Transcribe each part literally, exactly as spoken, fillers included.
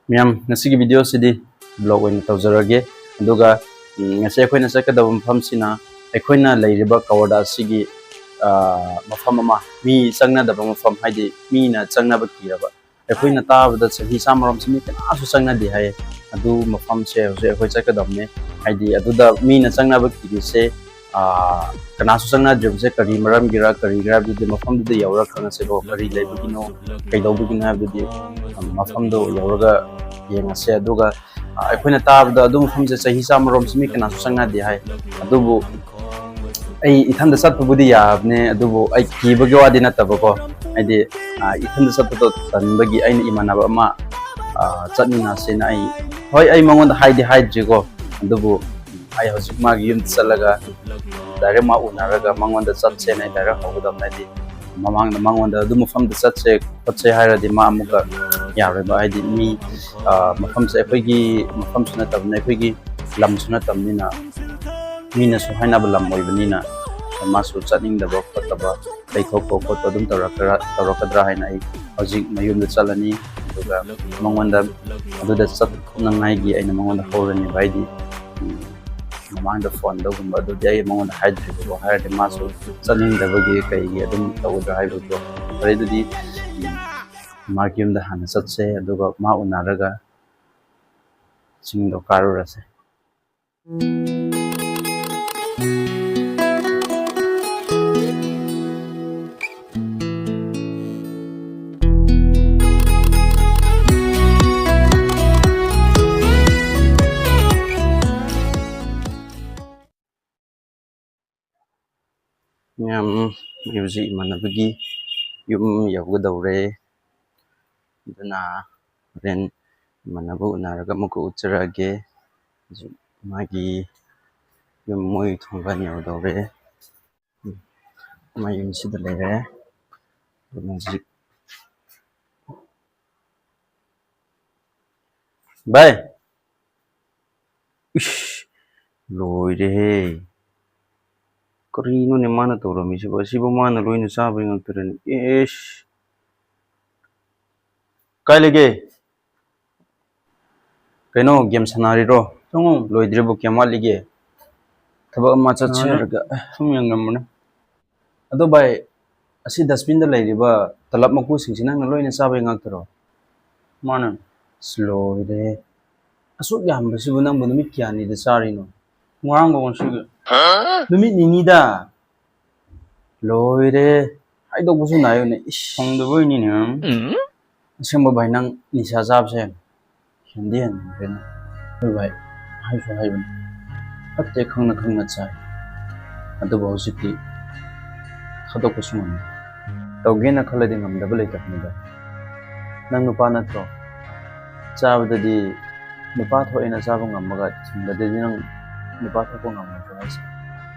ꯃꯌꯥꯝ, ꯉꯁꯤꯒꯤ ꯚꯤꯗꯤꯑꯣꯁꯤꯗꯤ ꯕ꯭ꯂꯣꯛ ꯑꯣꯏꯅ ꯇꯧꯖꯔꯒꯦ꯫ ꯑꯗꯨꯒ, ꯎꯝ, ꯉꯁꯤ ꯑꯩꯈꯣꯏꯅ ꯆꯠꯀꯗꯕ ꯃꯐꯝꯁꯤꯅ ꯑꯩꯈꯣꯏꯅ ꯂꯩꯔꯤꯕ ꯀꯋꯔꯗꯥ ꯑꯁꯤꯒꯤ, ꯑ, ꯃꯐꯝ ꯑꯃ, ꯃꯤ ꯆꯪꯅꯗꯕ ꯃꯐꯝ, ꯍꯥꯏꯗꯤ ꯃꯤꯅ ꯆꯪꯅꯕ ꯀꯤꯔꯕ꯫ ꯑꯩꯈꯣꯏꯅ ꯇꯥꯕꯗ ꯆꯍꯤ ꯆꯥꯝꯃꯔꯣꯝꯁꯤ ꯃꯤ ꯀꯅꯥꯁꯨ ꯆꯪꯅꯗꯦ ꯍꯥꯏꯌꯦ꯫ ꯑꯗꯨ ꯃꯐꯝꯁꯦ ꯍꯧꯖꯤꯛ ꯑꯩꯈꯣꯏ ꯆꯠꯀꯗꯕꯅꯦ꯫ ꯍꯥꯏꯗꯤ ꯑꯗꯨꯗ ꯃꯤꯅ ꯆꯪꯅꯕ ꯀꯤꯔꯤꯁꯦ, ꯑ, ꯀꯅꯥꯁꯨ ꯆꯪꯅꯗ꯭ꯔꯤꯕꯁꯦ ꯀꯔꯤ ꯃꯔꯝꯒꯤꯔ, ꯀꯔꯤꯒꯤꯔ ꯍꯥꯏꯕꯗꯨꯗꯤ ꯃꯐꯝꯗꯨꯗ ꯌꯧꯔꯒ ꯈꯪꯉꯁꯦꯀꯣ꯫ ꯀꯔꯤ ꯂꯩꯕꯒꯤꯅꯣ, ꯀꯩꯗꯧꯕꯒꯤꯅꯣ ꯍꯥꯏꯕꯗꯨꯗꯤ, ꯑ, ꯃꯐꯝꯗꯣ ꯌꯧꯔꯒ ꯌꯦꯡꯉꯁꯦ꯫ ꯑꯗꯨꯒ, ꯑ, ꯑꯩꯈꯣꯏꯅ ꯇꯥꯕꯗ ꯑꯗꯨ ꯃꯐꯝꯁꯦ ꯆꯍꯤ ꯆꯥꯝꯃꯔꯣꯝꯁꯤ ꯃꯤ ꯀꯅꯥꯁꯨ ꯆꯪꯅꯗꯦ ꯍꯥꯏ꯫ ꯑꯗꯨꯕꯨ ꯑꯩ ꯏꯊꯟꯗ ꯆꯠꯄꯕꯨꯗꯤ ꯌꯥꯕꯅꯦ, ꯑꯗꯨꯕꯨ ꯑꯩ ꯀꯤꯕꯒꯤ ꯋꯥꯗꯤ ꯅꯠꯇꯕꯀꯣ꯫ ꯍꯥꯏꯗꯤ, ꯑ, ꯏꯊꯟꯗ ꯆꯠꯄꯗꯣ ꯇꯟꯕꯒꯤ ꯑꯩꯅ ꯏꯃꯥꯟꯅꯕ ꯑꯃ, ꯑ, ꯆꯠꯃꯤꯟꯅꯁꯦꯅ ꯑꯩ, ꯍꯣꯏ, ꯑꯩ ꯃꯉꯣꯟꯗ ꯍꯥꯏꯗꯤ ꯍꯥꯏꯗ꯭ꯔꯤꯀꯣ꯫ ꯑꯗꯨꯕꯨ ꯑꯩ ꯍꯧꯖꯤꯛ ꯃꯥꯒꯤ ꯌꯨꯝꯗ ꯆꯠꯂꯒ direct ꯃꯥ ꯎꯅꯔꯒ ꯃꯉꯣꯟꯗ ꯆꯠꯁꯦꯅ ꯑꯩ direct ꯍꯧꯒꯗꯕꯅꯦ꯫ ꯍꯥꯏꯗꯤ ꯃꯃꯥꯡꯗ ꯃꯉꯣꯟꯗ ꯑꯗꯨ ꯃꯐꯝꯗ ꯆꯠꯁꯦ ꯈꯣꯠꯁꯦ ꯍꯥꯏꯔꯗꯤ ꯃꯥ ꯑꯃꯨꯛꯀ ꯌꯥꯔꯣꯏꯕ꯫ ꯍꯥꯏꯗꯤ ꯃꯤ, ꯑ, ꯃꯐꯝꯁꯦ ꯑꯩꯈꯣꯏꯒꯤ ꯃꯐꯝꯁꯨ ꯅꯠꯇꯕꯅꯤꯅ, ꯑꯩꯈꯣꯏꯒꯤ ꯂꯝꯁꯨ ꯅꯠꯇꯕꯅꯤꯅ, ꯃꯤꯅꯁꯨ ꯍꯥꯏꯅꯕ ꯂꯝ ꯑꯣꯏꯕꯅꯤꯅ ꯃꯥꯁꯨ ꯆꯠꯅꯤꯡꯗꯕ ꯈꯣꯠꯇꯕ, ꯂꯩꯊꯣꯛꯄ ꯈꯣꯠꯄ ꯑꯗꯨꯝ ꯇꯧꯔꯛꯀꯗ꯭ꯔꯥ, ꯇꯧꯔꯛꯀꯗ꯭ꯔꯥ ꯍꯥꯏꯅ ꯑꯩ ꯍꯧꯖꯤꯛ ꯃꯌꯨꯝꯗ ꯆꯠꯂꯅꯤ꯫ ꯑꯗꯨꯒ ꯃꯉꯣꯟꯗ ꯑꯗꯨꯗ ꯆꯠꯅꯉꯥꯏꯒꯤ ꯑꯩꯅ ꯃꯉꯣꯟꯗ ꯍꯧꯔꯅꯦꯕ꯫ ꯍꯥꯏꯗꯤ, ꯎꯝ, ꯃꯃꯥꯡꯗ ꯐꯣꯟꯗꯒꯨꯝꯕ ꯑꯗꯨꯗꯤ ꯑꯩ ꯃꯉꯣꯟꯗ ꯍꯥꯏꯗ꯭ꯔꯤꯕꯀꯣ꯫ ꯍꯥꯏꯔꯗꯤ ꯃꯥꯁꯨ ꯆꯠꯅꯤꯡꯗꯕꯒꯤ ꯀꯩꯒꯤ ꯑꯗꯨꯝ ꯇꯧꯒꯗ꯭ꯔꯥ ꯍꯥꯏꯕꯗꯣ꯫ ꯐꯔꯦ ꯑꯗꯨꯗꯤ, ꯎꯝ, ꯃꯥꯒꯤ ꯌꯨꯝꯗ ꯍꯥꯟꯅ ꯆꯠꯁꯦ, ꯑꯗꯨꯒ ꯃꯥ ꯎꯅꯔꯒ ꯆꯤꯡꯗꯣ ꯀꯥꯔꯨꯔꯁꯦ꯫ ꯃꯌꯥꯝ, ꯑꯩ ꯍꯧꯖꯤꯛ ꯏꯃꯥꯟꯅꯕꯒꯤ ꯌꯨꯝ ꯌꯧꯒꯗꯧꯔꯦ꯫ ꯑꯗꯨꯅ ꯍꯣꯔꯦꯟ ꯏꯃꯥꯟꯅꯕ ꯎꯅꯔꯒ ꯑꯃꯨꯛꯀ ꯎꯠꯆꯔꯛꯑꯒꯦ꯫ ꯍꯧꯖꯤꯛ ꯃꯥꯒꯤ ꯌꯨꯝ, ꯃꯣꯏ ꯊꯣꯡꯒꯥꯟ ꯌꯧꯗꯧꯔꯦ꯫ ꯎꯝ, ꯃꯥꯏ ꯌꯨꯝꯁꯤꯗ ꯂꯩꯔꯦ꯫ ꯑꯗꯨꯅ ꯍꯧꯖꯤꯛ, ꯚꯥꯏ! ꯏꯁ, ꯂꯣꯏꯔꯦꯍꯦ꯫ ꯀꯔꯤꯅꯣꯅꯦ ꯃꯥꯅ ꯇꯧꯔꯝꯃꯤꯁꯤꯕꯣ? ꯑꯁꯤꯕꯨ ꯃꯥꯅ ꯂꯣꯏꯅ ꯆꯥꯕꯩ ꯉꯥꯛꯇꯔꯅꯦ? ꯏꯁ! ꯀꯥꯏ ꯂꯩꯒꯦ? ꯀꯩꯅꯣ, ꯒꯦꯝ ꯁꯥꯟꯅꯔꯤꯔꯣ? ꯆꯪꯉꯣ꯫ ꯂꯣꯏꯗ꯭ꯔꯤꯕꯣ? ꯀꯌꯥꯝ ꯋꯥꯠꯂꯤꯒꯦ? ꯊꯕꯛ ꯑꯃ ꯆꯠꯁꯦ ꯁꯥꯟꯅꯔꯦ꯫ ꯍꯥꯏꯔꯒ, ꯑꯦ, ꯁꯨꯝ ꯌꯦꯡꯂꯝꯕꯅꯦ꯫ ꯑꯗꯣ ꯚꯥꯏ, ꯑꯁꯤ ꯗꯁꯕꯤꯟꯗ ꯂꯩꯔꯤꯕ ꯇꯂꯞ ꯃꯀꯨꯁꯤꯡꯁꯤ ꯅꯪꯅ ꯂꯣꯏꯅ ꯆꯥꯕ ꯉꯥꯛꯇꯔꯣ? ꯃꯥꯅꯦ꯫ ꯑꯁ, ꯂꯣꯏꯔꯦ꯫ ꯑꯁꯨꯛ ꯌꯥꯝꯕꯁꯤꯕꯨ ꯅꯪꯕꯨ ꯅꯨꯃꯤꯠ ꯀꯌꯥꯅꯤꯗ ꯆꯥꯔꯤꯅꯣ? ꯉꯔꯥꯡꯒ ꯉꯁꯤꯒ꯫ ꯅꯨꯃꯤꯠ ꯅꯤꯅꯤꯗ? ꯂꯣꯏꯔꯦ꯫ ꯍꯥꯏꯗꯣꯛꯄꯁꯨ ꯅꯥꯏꯌꯨꯅꯦ꯫ ꯏꯁ꯫ ꯐꯪꯗꯕꯩꯅꯤꯅꯦ꯫ ꯑꯁꯦꯡꯕ ꯚꯥꯏ, ꯅꯪ ꯅꯤꯁꯥ ꯆꯥꯕꯁꯦ ꯍꯦꯟꯗꯤ ꯍꯦꯟꯃꯟꯈ꯭ꯔꯦꯅꯦ꯫ ꯍꯣꯏ ꯚꯥꯏ, ꯍꯥꯏꯁꯨ ꯍꯥꯏꯕꯅꯤ꯫ ꯐꯠꯇꯦ ꯈꯪꯅ ꯈꯪꯅ ꯆꯥꯏ꯫ ꯑꯗꯨꯕꯨ ꯍꯧꯖꯤꯛꯇꯤ ꯊꯥꯗꯣꯛꯄꯁꯨ ꯉꯝꯗꯦ꯫ ꯇꯧꯒꯦꯅ ꯈꯜꯂꯗꯤ ꯉꯝꯗꯕ ꯂꯩꯇꯕꯅꯤꯗ꯫ ꯅꯪ ꯅꯨꯄꯥ ꯅꯠꯇ꯭ꯔꯣ? ꯆꯥꯕꯗꯗꯤ ꯅꯨꯄꯥ ꯊꯣꯛꯑꯦꯅ ꯆꯥꯕ ꯉꯝꯃꯒ ꯊꯤꯡꯕꯗꯗꯤ ꯅꯪ ꯅꯨꯄꯥ ꯊꯣꯛꯄ ꯉꯝꯃꯣꯏꯗ꯭ꯔꯣ ꯍꯥꯏꯁꯦ?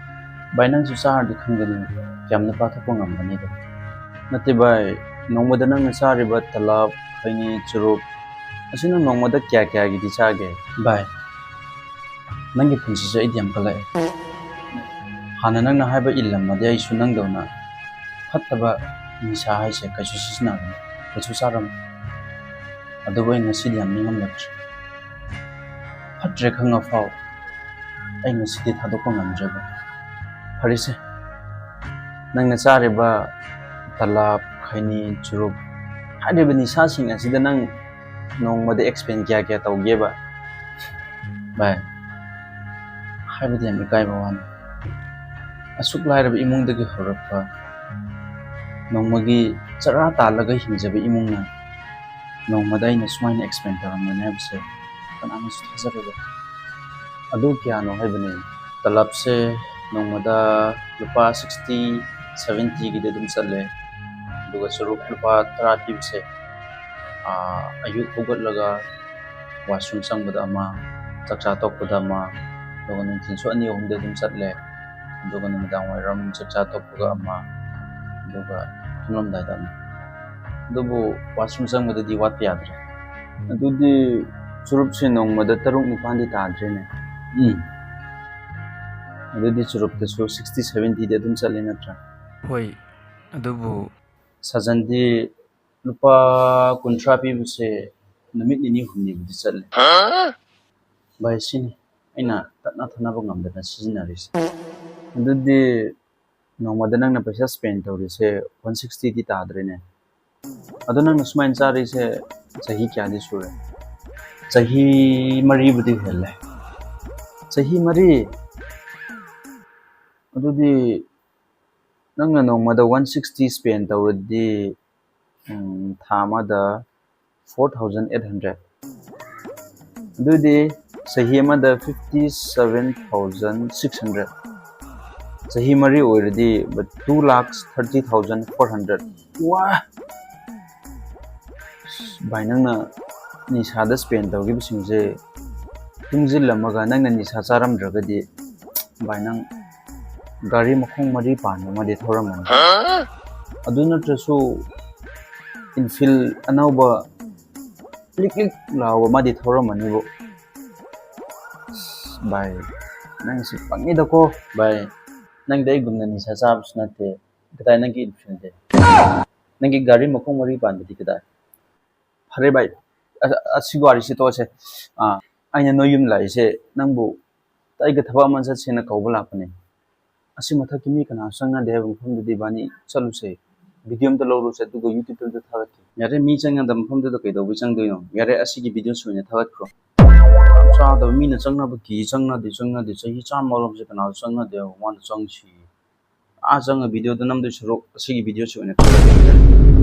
ꯚꯥꯏ, ꯅꯪꯁꯨ ꯆꯥꯔꯗꯤ ꯈꯪꯒꯅꯤ ꯀꯌꯥꯝ ꯅꯨꯄꯥ ꯊꯣꯛꯄ ꯉꯝꯒꯅꯤꯗꯣ꯫ ꯅꯠꯇꯦ ꯚꯥꯏ, ꯅꯣꯡꯃꯗ ꯅꯪꯅ ꯆꯥꯔꯤꯕ ꯇꯂꯞ, ꯈꯩꯅꯤ, ꯆꯨꯔꯨꯞ ꯑꯁꯤ ꯅꯪ ꯅꯣꯡꯃꯗ ꯀꯌꯥ ꯀꯌꯥꯒꯤꯗꯤ ꯆꯥꯒꯦ? ꯚꯥꯏ, ꯅꯪꯒꯤ ꯄꯨꯟꯁꯤꯁꯦ ꯑꯩꯗꯤ ꯌꯥꯝ ꯀꯜꯂꯛꯑꯦ꯫ ꯍꯥꯟꯅ ꯅꯪꯅ ꯍꯥꯏꯕ ꯏꯜꯂꯝꯃꯗꯤ ꯑꯩꯁꯨ ꯅꯪꯗꯧꯅ ꯐꯠꯇꯕ ꯅꯤꯁꯥ ꯍꯥꯏꯁꯦ ꯀꯩꯁꯨ ꯁꯤꯖꯤꯟꯅꯔꯝꯃꯣꯏ, ꯀꯩꯁꯨ ꯆꯥꯔꯝꯃꯣꯏ꯫ ꯑꯗꯨꯕꯨ ꯑꯩ ꯉꯁꯤꯗꯤ ꯌꯥꯝ ꯅꯤꯡꯉꯝꯂꯛꯇ꯭ꯔꯦ꯫ ꯐꯠꯇ꯭ꯔꯦ ꯈꯪꯉꯐꯥꯎ ꯑꯩ ꯉꯁꯤꯗꯤ ꯊꯥꯗꯣꯛꯄ ꯉꯝꯗ꯭ꯔꯦꯕ꯫ ꯐꯔꯦꯁꯦ, ꯅꯪꯅ ꯆꯥꯔꯤꯕ ꯇꯂꯞ, ꯈꯩꯅꯤ, ꯆꯨꯔꯨꯞ ꯍꯥꯏꯔꯤꯕ ꯅꯤꯁꯥꯁꯤꯡ ꯑꯁꯤꯗ ꯅꯪ ꯅꯣꯡꯃꯗ ꯑꯦꯛꯁꯄꯦꯟ ꯀꯌꯥ ꯀꯌꯥ ꯇꯧꯒꯦꯕ? ꯚꯥꯏ, ꯍꯥꯏꯕꯗꯤ ꯌꯥꯝ ꯏꯀꯥꯏꯕ ꯋꯥꯅꯤ꯫ ꯑꯁꯨꯛ ꯂꯥꯏꯔꯕ ꯏꯃꯨꯡꯗꯒꯤ ꯍꯧꯔꯛꯄ, ꯅꯣꯡꯃꯒꯤ ꯆꯔꯥ ꯇꯥꯜꯂꯒ ꯍꯤꯡꯖꯕ ꯏꯃꯨꯡꯅ ꯅꯣꯡꯃꯗ ꯑꯩꯅ ꯁꯨꯃꯥꯏꯅ ꯑꯦꯛꯁꯄꯦꯟ ꯇꯧꯔꯝꯒꯅꯤ ꯍꯥꯏꯕꯁꯦ ꯀꯅꯥꯅꯁꯨ ꯊꯥꯖꯔꯣꯏꯕ꯫ ꯑꯗꯨ ꯀꯌꯥꯅꯣ ꯍꯥꯏꯕꯅꯤ? ꯇꯂꯞꯁꯦ ꯅꯣꯡꯃꯗ ꯂꯨꯄꯥ ꯁꯤꯛꯁꯇꯤ, ꯁꯚꯦꯟꯇꯤꯒꯤꯗꯤ ꯑꯗꯨꯝ ꯆꯠꯂꯦ꯫ ꯑꯗꯨꯒ ꯆꯨꯔꯨꯞ ꯂꯨꯄꯥ ꯇꯔꯥ ꯄꯤꯕꯁꯦ, ꯑꯥ, ꯑꯌꯨꯛ ꯍꯧꯒꯠꯂꯒ ꯋꯥꯁꯔꯨꯝ ꯆꯪꯕꯗ ꯑꯃ, ꯆꯥꯛꯆꯥ ꯇꯣꯛꯄꯗ ꯑꯃ, ꯑꯗꯨꯒ ꯅꯨꯡꯊꯤꯜꯁꯨ ꯑꯅꯤ ꯑꯍꯨꯝꯗꯤ ꯑꯗꯨꯝ ꯆꯠꯂꯦ꯫ ꯑꯗꯨꯒ ꯅꯨꯃꯤꯗꯥꯡ ꯋꯥꯏꯔꯝ ꯆꯥꯛꯆꯥ ꯇꯣꯛꯄꯒ ꯑꯃ, ꯑꯗꯨꯒ ꯇꯨꯝꯂꯝꯗꯥꯏꯗ ꯑꯃ꯫ ꯑꯗꯨꯕꯨ ꯋꯥꯁꯔꯨꯝ ꯆꯪꯕꯗꯗꯤ ꯋꯥꯠꯄ ꯌꯥꯗ꯭ꯔꯦ꯫ ꯑꯗꯨꯗꯤ ꯆꯨꯔꯨꯞꯁꯦ ꯅꯣꯡꯃꯗ ꯇꯔꯨꯛ ꯅꯤꯄꯥꯜꯗꯤ ꯇꯥꯗ꯭ꯔꯦꯅꯦ꯫ ꯎꯝ꯫ ꯑꯗꯨꯗꯤ ꯆꯨꯔꯨꯞꯇꯁꯨ ꯁꯤꯛꯁꯇꯤ ꯁꯚꯦꯟꯇꯤꯗꯤ ꯑꯗꯨꯝ ꯆꯠꯂꯦ ꯅꯠꯇ꯭ꯔꯥ? ꯍꯣꯏ, ꯑꯗꯨꯕꯨ ꯁꯥꯖꯟꯗꯤ ꯂꯨꯄꯥ ꯀꯨꯟꯊ꯭ꯔꯥ ꯄꯤꯕꯁꯦ ꯅꯨꯃꯤꯠ ꯅꯤꯅꯤ ꯍꯨꯝꯅꯤꯕꯨꯗꯤ ꯆꯠꯂꯦ꯫ ꯚꯥꯏ, ꯁꯤꯅꯤ ꯑꯩꯅ ꯇꯠꯅ ꯊꯥꯅꯕ ꯉꯝꯗꯅ ꯁꯤꯖꯤꯟꯅꯔꯤꯁꯦ꯫ ꯑꯗꯨꯗꯤ ꯅꯣꯡꯃꯗ ꯅꯪꯅ ꯄꯩꯁꯥ spend ꯇꯧꯔꯤꯁꯦ one sixtyꯗꯤ ꯇꯥꯗ꯭ꯔꯦꯅꯦ꯫ ꯑꯗꯣ ꯅꯪꯅ ꯁꯨꯃꯥꯏꯅ ꯆꯥꯔꯤꯁꯦ ꯆꯍꯤ ꯀꯌꯥꯗꯤ ꯁꯨꯔꯦ? ꯆꯍꯤ ꯃꯔꯤꯕꯨꯗꯤ ꯍꯦꯜꯂꯦ꯫ ꯆꯍꯤ ꯃꯔꯤ? ꯑꯗꯨꯗꯤ ꯅꯪꯅ ꯅꯣꯡꯃꯗ one sixty spend ꯇꯧꯔꯗꯤ, ꯎꯝ, ꯊꯥ ꯑꯃꯗ four thousand eight hundred꯫ ꯑꯗꯨꯗꯤ ꯆꯍꯤ ꯑꯃꯗ fifty seven thousand six hundred꯫ ꯆꯍꯤ ꯃꯔꯤ ꯑꯣꯏꯔꯗꯤ two lakhs thirty thousand four hundred꯫ ꯋꯥ! ꯚꯥꯏ, ꯅꯪꯅ ꯅꯤꯁꯥꯗ spend ꯇꯧꯈꯤꯕꯁꯤꯡꯁꯦ ꯇꯨꯡꯁꯤꯜꯂꯝꯃꯒ ꯅꯪꯅ ꯅꯤꯁꯥ ꯆꯥꯔꯝꯗ꯭ꯔꯒꯗꯤ, ꯚꯥꯏ, ꯅꯪ ꯒꯥꯔꯤ ꯃꯈꯣꯡ ꯃꯔꯤ ꯄꯥꯟꯕ ꯑꯃꯗꯤ ꯊꯧꯔꯝꯃꯅꯤ꯫ ꯑꯗꯨ ꯅꯠꯇ꯭ꯔꯁꯨ Enfield ꯑꯅꯧꯕ ꯂꯤꯛ ꯂꯤꯛ ꯂꯥꯎꯕ ꯑꯃꯗꯤ ꯊꯧꯔꯝꯃꯅꯤꯕꯨ꯫ ꯚꯥꯏ, ꯅꯪꯁꯤ ꯄꯪꯉꯤꯗꯀꯣ꯫ ꯚꯥꯏ, ꯅꯪꯗꯤ ꯑꯩꯒꯨꯝꯅ ꯅꯤꯁꯥ ꯆꯥꯕꯁꯨ ꯅꯠꯇꯦ꯫ ꯀꯗꯥꯏ ꯅꯪꯒꯤ Enfieldꯗꯤ? ꯅꯪꯒꯤ ꯒꯥꯔꯤ ꯃꯈꯣꯡ ꯃꯔꯤ ꯄꯥꯟꯕꯗꯤ ꯀꯗꯥꯏ? ꯐꯔꯦ ꯚꯥꯏ, ꯑ-, ꯑꯁꯤꯒꯤ ꯋꯥꯔꯤꯁꯤ ꯇꯣꯛꯑꯁꯦ꯫ ꯑꯥ, ꯑꯩꯅ ꯅꯣꯏ ꯌꯨꯝ ꯂꯥꯛꯏꯁꯦ ꯅꯪꯕꯨ ꯑꯩꯒ ꯊꯕꯛ ꯑꯃ ꯆꯠꯁꯦꯅ ꯀꯧꯕ ꯂꯥꯛꯄꯅꯦ꯫ ꯑꯁꯤ ꯃꯊꯛꯀꯤ ꯃꯤ ꯀꯅꯥꯁꯨ ꯆꯪꯅꯗꯦ ꯍꯥꯏꯕ ꯃꯐꯝꯗꯨꯗ ꯏꯕꯥꯅꯤ ꯆꯠꯂꯨꯁꯦ꯫ Video ꯑꯝꯇ ꯂꯧꯔꯨꯁꯦ, ꯑꯗꯨꯒ YouTubeꯇ ꯑꯝꯇ ꯊꯥꯒꯠꯀꯦ꯫ ꯌꯥꯔꯦ, ꯃꯤ ꯆꯪꯅꯗꯕ ꯃꯐꯝꯗꯨꯗ ꯀꯩꯗꯧꯕꯩ ꯆꯪꯗꯣꯏꯅꯣ? ꯌꯥꯔꯦ, ꯑꯁꯤꯒꯤ videoꯁꯤ ꯑꯣꯏꯅ ꯊꯥꯒꯠꯈ꯭ꯔꯣ꯫ ꯆꯥꯗꯕ ꯃꯤꯅ ꯆꯪꯅꯕ ꯀꯤ, ꯆꯪꯅꯗꯦ, ꯆꯪꯅꯗꯦ꯫ ꯆꯍꯤ ꯆꯥꯝꯃ ꯍꯧꯔꯕꯁꯦ ꯀꯅꯥꯁꯨ ꯆꯪꯅꯗꯦ ꯍꯥꯏꯕ, ꯃꯥꯅ ꯆꯪꯁꯤ꯫ ꯑꯥ ꯆꯪꯉ videoꯗ ꯅꯝꯗꯣꯏ ꯁꯔꯨꯛ ꯑꯁꯤꯒꯤ videoꯁꯤ ꯑꯣꯏꯅ ꯊꯥꯒꯠꯂꯒꯦ꯫